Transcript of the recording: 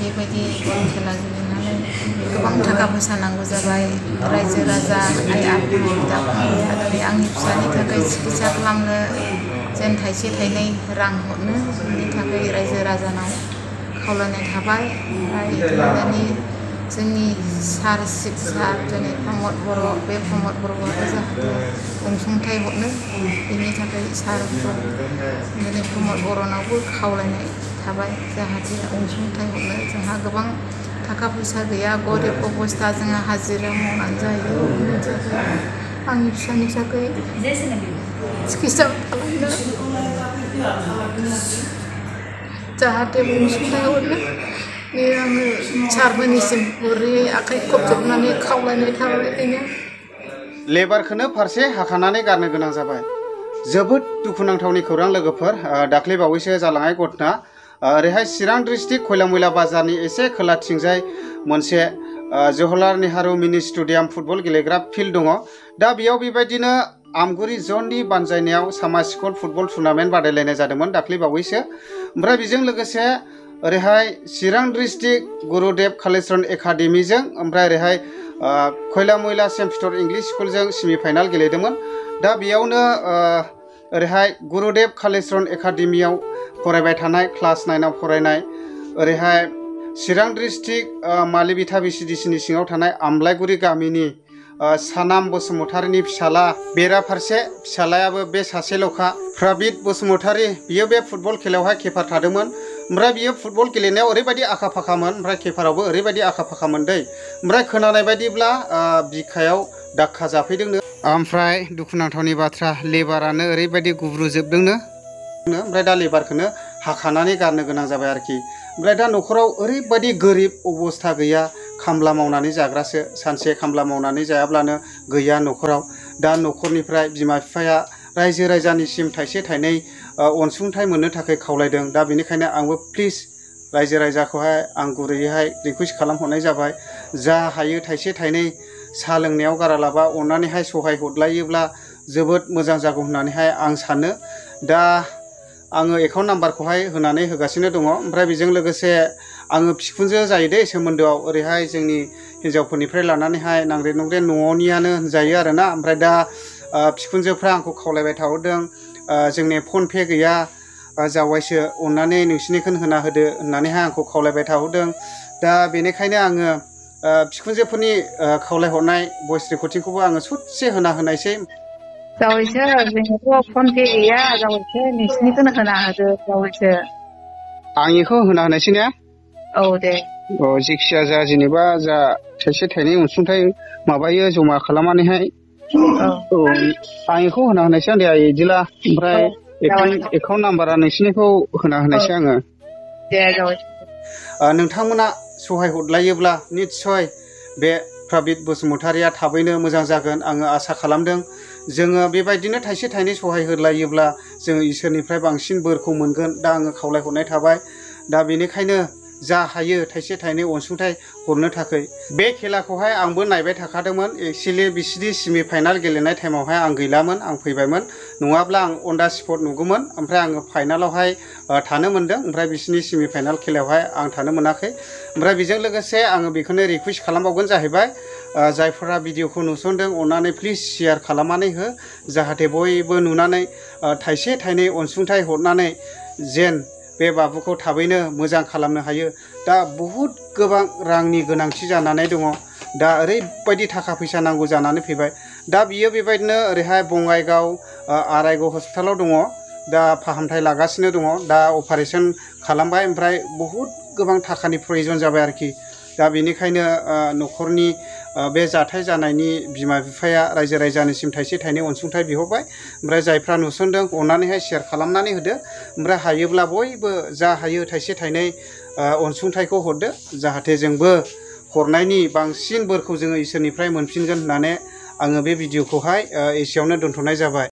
बेबायदि बल खेला गेलेनानै गोबां थाखा फैसा नांगौ जाबाय रायजो राजा आइ आफा बिदा फंबाया दिनै आंनि फिसानि थाखाय सिकित्सा खालामनो जेन थाइसे थाइनै रां हरनो बिनि थाखाय रायजो राजानाव खावलायनाय थाबाय ओमफ्राय जोंनि सार चिफ सार दिनै प्रमद बर' बे प्रमद बर'आबो जाहाथे अनसुंथाइ हरनो बिनि थाखाय सारखौ दिनै प्रमद बर'नावबो खावलायनाय थाबाय जाहाथे अनसुंथाइ हरनो जोंहा गोबां थाखा फैसा गैया गरिब अबस्था जोंहा हाजिरा मावनानै जायो आंनि फिसानि थाखाय चिकित्सा खालामनो जाहाथे अनसुंथाइ हरनो आङो सारमोननिसिम गुरैयै आखाइ खबजबनानै खावलायनाय थाबाय बेनो लेबारखौनो फारसे हाखानानै गारनो गोनां जाबाय जोबोद दुखुनांथावनि खौरां लोगोफोर दाख्लै बावैसो जालांनाय घटना ओरैहाय चिरां डिस्ट्रिक्ट खयलामयला बाजारनि एसे खोलाथिंजाय मोनसे जवाहरलाल नेहरू मिनि स्टेडियाम फुटबल गेलेग्रा फिल्ड दङ दा बेयाव बेबायदिनो आमगुरि जननि बानजायनायाव सामा स्कुल फुटबल टुर्नामेन्ट बादायलायनाय जादोंमोन दाख्लै बावैसो ओमफ्राय बेजों लोगोसे ओरैहाय चिरां डिस्ट्रिक्ट गुरुदेव कालिचरण एकाडेमीजों ओमफ्राय ओरैहाय खयलामयला सेन्ट पिटर इंलिश स्कुलजों सेमिफाइनाल गेलेदोंमोन दा बेयावनो ओरैहाय गुरुदेव कालिचरण एकाडेमीयाव फरायबाय थानाय क्लास 9आव फरायनाय ओरैहाय चिरां डिस्ट्रिक्ट मालिबिथा बिसिडिसिनि सिङाव थानाय आमलायगुरि गामिनि सानाम बसुमतारीनि फिसाला बेराफारसे फिसालायाबो बे सासेल'खा प्रबित बसुमतारी बियो बे फुटबल खेलायावहाय किपार थादोंमोन ओमफ्राय बियो फुटबल गेलेनायाव ओरैबायदि आखा फाखामोन ओमफ्राय किपारावबो ओरैबायदि आखा फाखामोन दै ओमफ्राय खोनानाय बायदिब्ला बिखायाव दाक्का जाफैदोंनो ओमफ्राय दुखुनांथावनि बाथ्रा लेबारानो ओरैबायदि गुब्रुजोबदोंनो ओमफ्राय दा लेबारखौनो हाखानानै गारनो गोनां जाबाय आरोखि ओमफ्राय दा न'खराव ओरैबायदि गोरिब अबस्था गैया खामला मावनानै जाग्रासो सानसे खामला मावनानै जायाब्लानो गैया न'खराव दा न'खरनिफ्राय बिमा बिफाया रायजो राजानिसिम थाइसे थाइनै अनसुंथाइ मोननो थाखाय खावलायदों दा बेनिखायनो आंबो प्लिज रायजो राजाखौहाय आं गुरैयैहाय रिकुवेस्ट खालामहरनाय जाबाय जा हायो थाइसे थाइनै साहा लोंनायाव गारालाबा अननानैहाय सहाय हरलायोब्ला जोबोद मोजां जागौ होननानैहाय आं सानो दा आङो एकाउन्ट नाम्बारखौहाय होनानै होगासिनो दङ ओमफ्राय बेजों लोगोसे आङो बिखुनजो जायो दे सोमोन्दोआव ओरैहाय जोंनि हिन्जावफोरनिफ्राय लानानैहाय नांग्रे नुंग्रे न'नियानो होनजायो आरोना ओमफ्राय दा बिखुनजोफ्रा आंखौ खावलायबाय थाहरदों जोंनि फन पे गैया जावायसो अननानै नोंसिनिखौनो होना होदो होननानैहाय आंखौ खावलायबाय थाहरदों दा बेनिखायनो आङो बिखुनजोफोरनि खावलायहरनाय भइस रेकर्डिंखौबो आङो ससे होना होनायसै जावैसो जोंनाथ' फन पे गैया जावैसो नोंसिनिखौनो होना होदो जावैसो आंनिखौ होना होनायसै ने औ दे जेखिया जा जेनेबा जा थाइसे थाइनै अनसुंथाइ माबायो जमा खालामनानैहाय औ आंनिखौ होना होनायसै आं दे बिदिला ओमफ्राय एकाउन्ट नाम्बारा नोंसिनिखौ होना होनायसै आङो दे जावैसो नोंथांमोना सहाय हरलायोब्ला निस्सय बे प्रबित बसुमतारीया थाबैनो मोजां जागोन आङो आसा खालामदों जोङो बेबायदिनो थाइसे थाइनै सहाय होलायोब्ला जोङो इसोरनिफ्राय बांसिन बोरखौ मोनगोन दा आङो खावलायहरनाय थाबाय दा बेनिखायनो जा हायो थाइसे थाइनै अनसुंथाइ हरनो थाखाय बे खेलाखौहाय आंबो नायबाय थाखादोंमोन एक्चुवेलि बिसिनि सेमि फाइनाल गेलेनाय टाइमावहाय आं गैलामोन आं फैबायमोन नङाब्ला आं अन दा स्पट नुगौमोन ओमफ्राय आङो फाइनालावहाय थानो मोनदों ओमफ्राय बिसिनि सेमि फाइनाल खेलायावहाय आं थानो मोनाखै ओमफ्राय बेजों लोगोसे आङो बेखौनो रिकुवेस्ट खालामबावगोन जाहैबाय जायफोरा भिडिअखौ नुसनदों अननानै प्लिज शेयार खालामनानै हो जाहाथे बयबो नुनानै थाइसे थाइनै अनसुंथाइ हरनानै जेन बे बाबुखौ थाबैनो मोजां खालामनो हायो दा बहुद गोबां रांनि गोनांथि जानानै दङ दा ओरैबायदि थाखा फैसा नांगौ जानानै फैबाय दा बियो बेबायदिनो ओरैहाय बङाइगाव आरायगाव हस्पिटालाव दङ दा फाहामथाय लागासिनो दङ दा अपारेशन खालामबाय ओमफ्राय बहुद गोबां थाखानि प्रयजन जाबाय आरोखि दा बेनिखायनो न'खरनि बे जाथाय जानायनि बिमा बिफाया रायजो राजानिसिम थाइसे थाइनै अनसुंथाइ बिहरबाय ओमफ्राय जायफ्रा नुसनदों अननानैहाय शेयार खालामनानै होदो ओमफ्राय हायोब्ला बयबो जा हायो थाइसे थाइनै अनसुंथाइखौ हरदो जाहाथे जोंबो हरनायनि बांसिन बोरखौ जोङो इसोरनिफ्राय मोनफिनगोन होननानै आङो बे भिडिअखौहाय एसेयावनो दोनथ'नाय जाबाय।